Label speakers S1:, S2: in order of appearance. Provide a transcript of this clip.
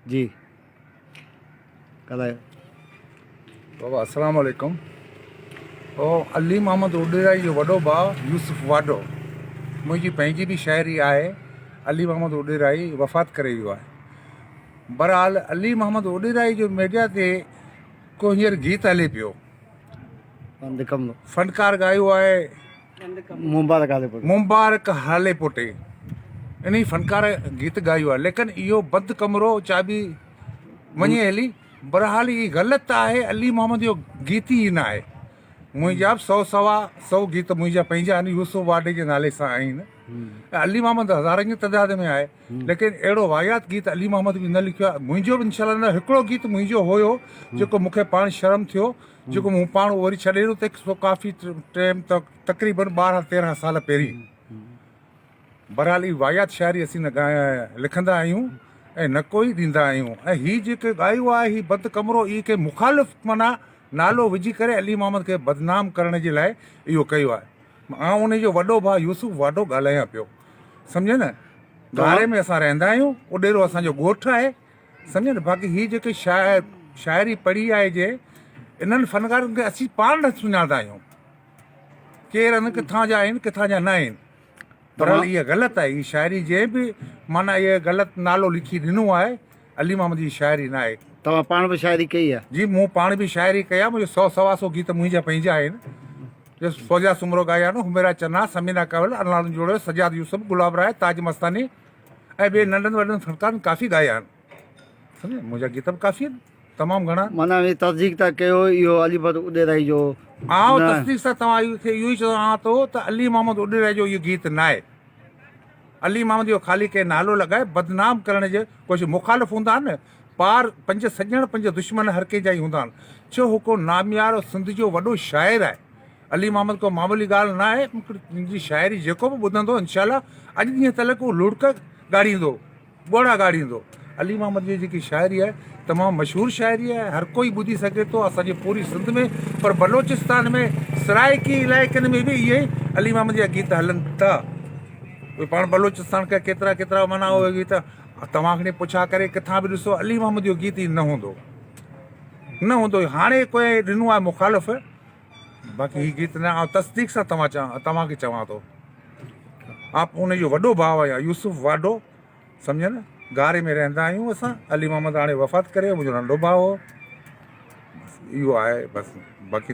S1: جي ڳالهايو.
S2: بابا السلام عليڪم او علي محمد اڏيرائي جو وڏو ڀاء يوسف واڍو منهنجي پنهنجي به شاعري آهي علي محمد اڏيرائي وفات ڪري ويو آهي بهرحال علي محمد اڏيرائي جو ميڊيا تي ڪو هينئر گيت هلي پيو فنڪار ڳايو آهي
S1: مبارڪ هالي پوٽي
S2: مبارڪ هالي پوٽي انهي فنڪار گيت ڳايو آهي ليڪن اهو بند ڪمرو چاٻي وڃي هلي بهرحال هي غلط آهي علي محمد جو گيت ئي نه آهي منهنجا به سو سوا سو گيت منهنجا پنهنجا آهن يوسف واڍي جي نالي سان آهن علي محمد هزارن جي تعداد ۾ آهي ليڪن اهڙو واهيات گيت علي محمد به نه لکيو آهي منهنجو به انشاء الله نه هڪڙو گيت منهنجو هيو جيڪو مون کي پاڻ شرم ٿيو جيڪو مون پاڻ وري ڇڏي ڏنو ته سو ڪافي ٽيم تقريبن 12 13 سال پهرين بهرحال هي واهيات شاعري اسين نه لکندا آهيون ۽ نه ڪوئي ڏيندا آهيون ۽ هي جيڪي ڳايو آهي هي بند ڪمرو اهي ڪي مخالف معنيٰ نالو وجهي ڪري علي محمد کي بدنام ڪرڻ جي لاء اهو ڪيو آهي آئون ان جو وڏو ڀاء يوسف واڍو ڳالهايان پيو سمجهين نه گاري ۾ اسان رهندا آهيون اڏيرو اسان جو ڳوٺ آهي سمجهين نه باقي هي جيڪي شاعر شاعري پڙهي آهي جي انهن فنڪارن کي اسين پاڻ نه سڃاڻندا آهيون ڪير آهن ڪٿان جا آهن ڪٿان جا نه آهن بهرحال اها غلط آهي هي شاعري جنهن به معنيٰ اهي غلط نالو لکي ڏنو آهي علي محمد جي شاعري نه آهي.
S1: توهان پاڻ به شاعري ڪئي آهي؟
S2: جي مون پاڻ به شاعري ڪئي آهي منهنجو سو سوا سو گيت منهنجا پنهنجا آهن جو فوزيا سومرو ڳايا آهن حميرا چنا، ثمينه ڪنول، انوار جوڙيو، سجاد يوسف، گلاب راء، تاج مستاني ۽ ٻين ننڍن وڏن فنڪارن ڪافي ڳايا آهن سمجهيو منهنجا گيت به ڪافي آهن تمام گهڻا.
S1: معنيٰ اوهين تصديق ٿا ڪيو اهو علي محمد اڏيرائي جو
S2: آئون تصديق سان توهان کي اهو ئي چوان ٿو ته علي محمد اڏيرائي جو اهو گيت ناهي. علي محمد جو خالي ڪنهن نالو لڳائي بدنام ڪرڻ جي ڪوشش مخالف هوندا آهن نه پار پنج سڄڻ پنج دشمن هر ڪنهن جا ئي هوندا آهن ڇو هو ڪو ناميارو سنڌ جو وڏو شاعر آهي علي محمد ڪو معمولي ڳالهه نه آهي ان جي شاعري جيڪو به ٻڌندو انشاء الله اڄ ڏينهن تلڪ هو لڙڪ ڳاڙيندو ڳوڙها ڳاڙيندو. علي محمد جي جيڪي شاعري آهي تمام مشهور شاعري آهي هر ڪوئي ٻڌي سگهي ٿو اسان جي پوري سنڌ ۾ پر بلوچستان ۾ سرائيڪي علائقن ۾ به اهي علي محمد جا گيت هلن ٿا اهي پاڻ بلوچستان کان ڪيترا ڪيترا معنيٰ اهي گيت توهان کڻي پڇا ڪري ڪٿان به ڏسو علي محمد جو گيت ئي نه هوندو نه هوندو هاڻي ڪوئي ڏنو آهي مخالف باقي هي گيت نه آئون تصديق سان توهان چوان توهان کي چوان ٿو آپ ان جو وڏو ڀاء آهيان يوسف واڍو سمجهيو نه گاري ۾ رهندا آهيون اسان علي محمد هاڻي وفات ڪري ويو منهنجو ننڍو ڀاء هو بس اهو آهي بس باقي.